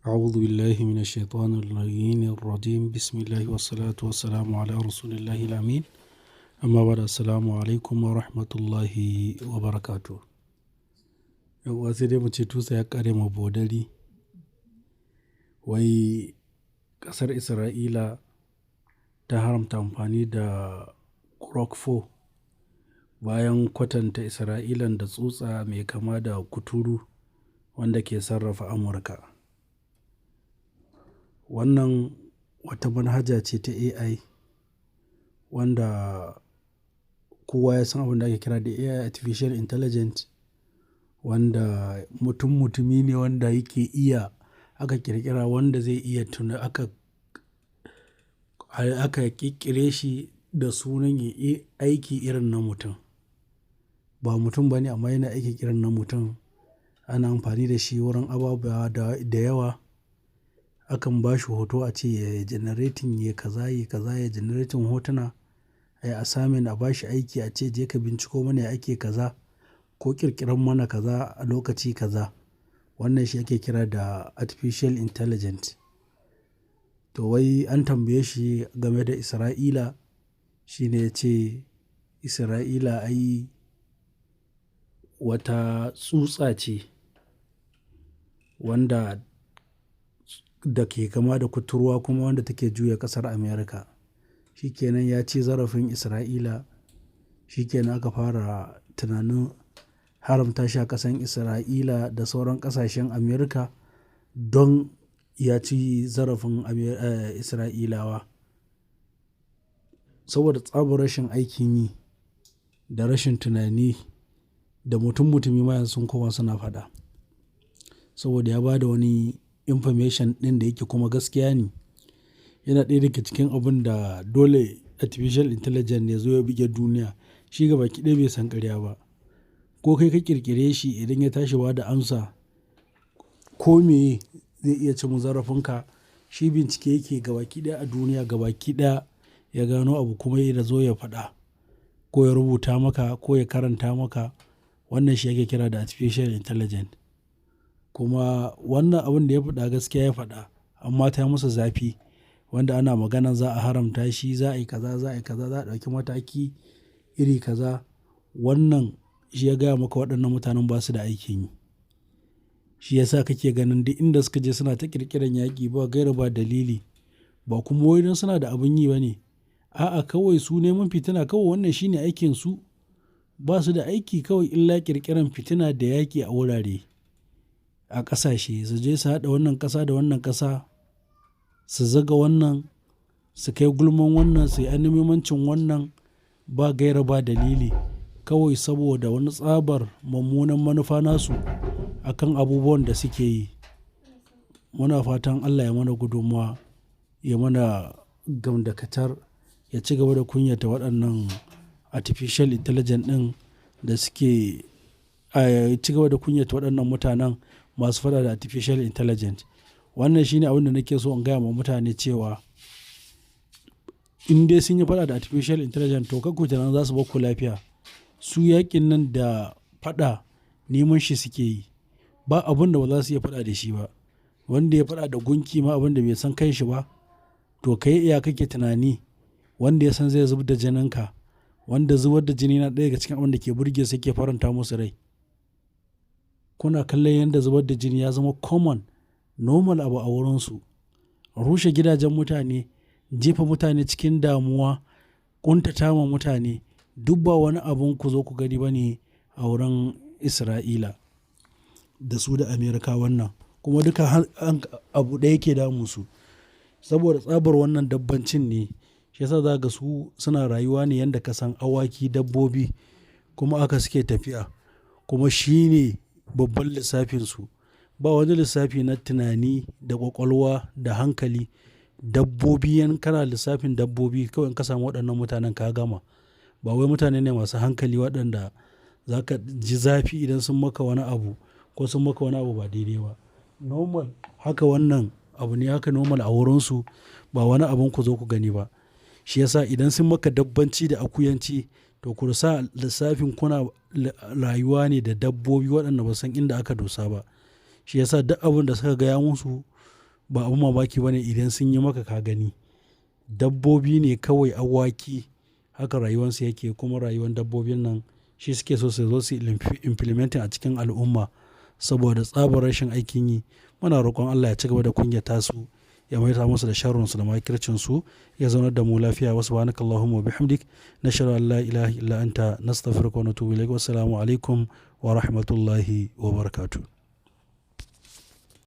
أعوذ بالله من الشيطان اللعين الرجيم. بسم الله والصلاة والسلام على رسول الله الأمين. Amma ba'd, assalamu alaikum wa rahmatullahi wa barakatuh. Yauwa, sai dai mu ce tusa ya ƙare ma bodari. Wai ƙasar Isra'ila ta haramta amfani da Grok 4 bayan kwatanta Isra'ilan da tsutsa mai kama da kuturu wanda ke sarrafa Amurka. Wannan wata manhaja ce ta AI wanda kowa ya san abin da ake kira da AI, Artificial Intelligence, wanda mutum mutumi ne wanda yake iya aka ƙirƙira, wanda zai iya tuna aka ƙirƙire shi da sunan ya yi aiki irin na mutum. Ba mutum ba ne, amma yana aiki irin na mutum. Ana amfani da shi wurin abubuwa da yawa. Akan ba shi hoto a ce ya generating, ya kaza, ya kaza, ya generating hotuna. A yi assignment, a ba shi aiki, a ce je ka binciko mana ya ake kaza ko ƙirƙiran mana kaza a lokaci kaza. Wannan shi ake kira da Artificial Intelligence. To, wai an tambaye shi game da Isra'ila, shine ya ce Isra'ila ai wata tsutsa ce wanda da ke kama da kuturwa kuma wanda take juya ƙasar Amurka. Shi kenan, ya ci zarafin Isra'ila. Shi kenan, aka fara tunanin haramta shi a ƙasan Isra'ila da sauran ƙasashen Amurka don ya ci zarafin Isra'ilawa. Saboda tsabar rashin aikin yi da rashin tunani da mutum mutumi ma yanzu sun koma suna faɗa. Saboda ya ba da wani information ɗin da yake kuma gaskiya ne. Yana ɗaya daga cikin abun da dole artificial intelligence ya zo ya buge duniya. Shi gaba ki ɗaya bai san ƙarya ba. Ko kai ka ƙirƙire shi, idan ya tashi ba da amsa ko me zai iya cin zarafinka. Shi bincike yake gabaki ɗaya a duniya, gabaki ɗaya ya gano abu kuma ya zo ya faɗa ko ya rubuta maka ko ya karanta maka. Wannan shi ake kira da artificial intelligence. Kuma wannan abun da ya faɗa, gaskiya ya faɗa, amma ta yi masa zafi, wanda ana maganan za a haramta shi, za a yi kaza, za a yi kaza, za a ɗauki mataki iri kaza. Wannan shi ya gaya maka waɗannan mutanen ba su da aikin yi. Shi ya sa kake ganin duk inda suka je suna ta ƙirƙiran yaƙi ba gaira ba dalili, ba kuma wai don suna da abin yi ba ne. A'a, kawai su neman fitina kawai, wannan shine aikinsu. Ba su da aiki kawai illa ƙirƙiran fitina da yaƙi a wurare, a ƙasashe. Su je su haɗa wannan ƙasa da wannan ƙasa, su zuga wannan, su kai gulman wannan, su yi annamimancin wannan ba gaira ba dalili. Kawai saboda wani tsabar mummunan manufa nasu a kan abubuwan da suke yi. Muna fatan Allah ya mana gudummawa, ya mana gamdakatar, ya ci gaba da kunyata waɗannan artificial intelligence ɗin da suke, ya ci gaba da kunyata waɗannan mutanen masu faɗa da artificial intelligence. Wannan shine abin da nake so in gaya wa mutane, cewa in dai sun yi faɗa da artificial intelligence, to kar ku tunanin za su bar ku lafiya. Su yaƙin nan da faɗa neman shi suke yi. Ba abun da ba za su iya faɗa da shi ba. Wanda ya faɗa da gunki ma, abin da bai san kanshi ba, to kai iya kake tunani wanda ya san zai zub da jininka, wanda zubar da jini na ɗaya daga cikin abin da ke burge su, yake faranta musu rai. Kuna kallon yadda zubar da jini ya zama common, normal abu a wurinsu. Rushe gidajen mutane, jefa mutane cikin damuwa, ƙuntata ma mutane, duk ba wani abun ku zo ku gani ba ne a wurin Isra'ila da su da Amerika wannan. Kuma duka abu ɗaya yake damun su. Saboda tsabar wannan dabbancin ne, shi yasa za ka ga su suna rayuwa ne yanda ka san awaki, dabbobi, kuma haka suke tafiya. Kuma shi ne babban lissafinsu. Ba wani lissafi na tunani da ƙwaƙwalwa da hankali. Dabbobi, in kana lissafin dabbobi kawai, in ka samu waɗannan mutanen ka gama. Ba wai mutane ne masu hankali waɗanda za ka ji zafi idan sun maka wani abu ko sun maka wani abu ba daidai ba. Normal haka, wannan abu ne haka normal a wurinsu, ba wani abun ku zo ku gani ba. Shi yasa idan sun maka dabbanci da akuyanci, to ku sa lissafin kuna rayuwa ne da dabbobi waɗanda ba san inda aka dosa ba. Shi yasa duk abun da suka gaya musu Ba abun mamaki ba ne idan sun yi maka ka gani. Dabbobi ne kawai awaki haka rayuwansu yake, kuma rayuwar dabbobin nan shi suke so su zo su implementing a cikin al'umma saboda tsabar rashin aikin yi. Muna roƙon Allah ya ci gaba da kunyata su, ya maida musu da sharrunsu da makircinsu, ya zaunar da mu lafiya. Wa subhanakallahumma wa bihamdik, nashhadu an la ilaha illa anta, nastaghfiruka wa natubu ilaik. Wassalamu alaikum wa rahmatullahi wa barakatuh.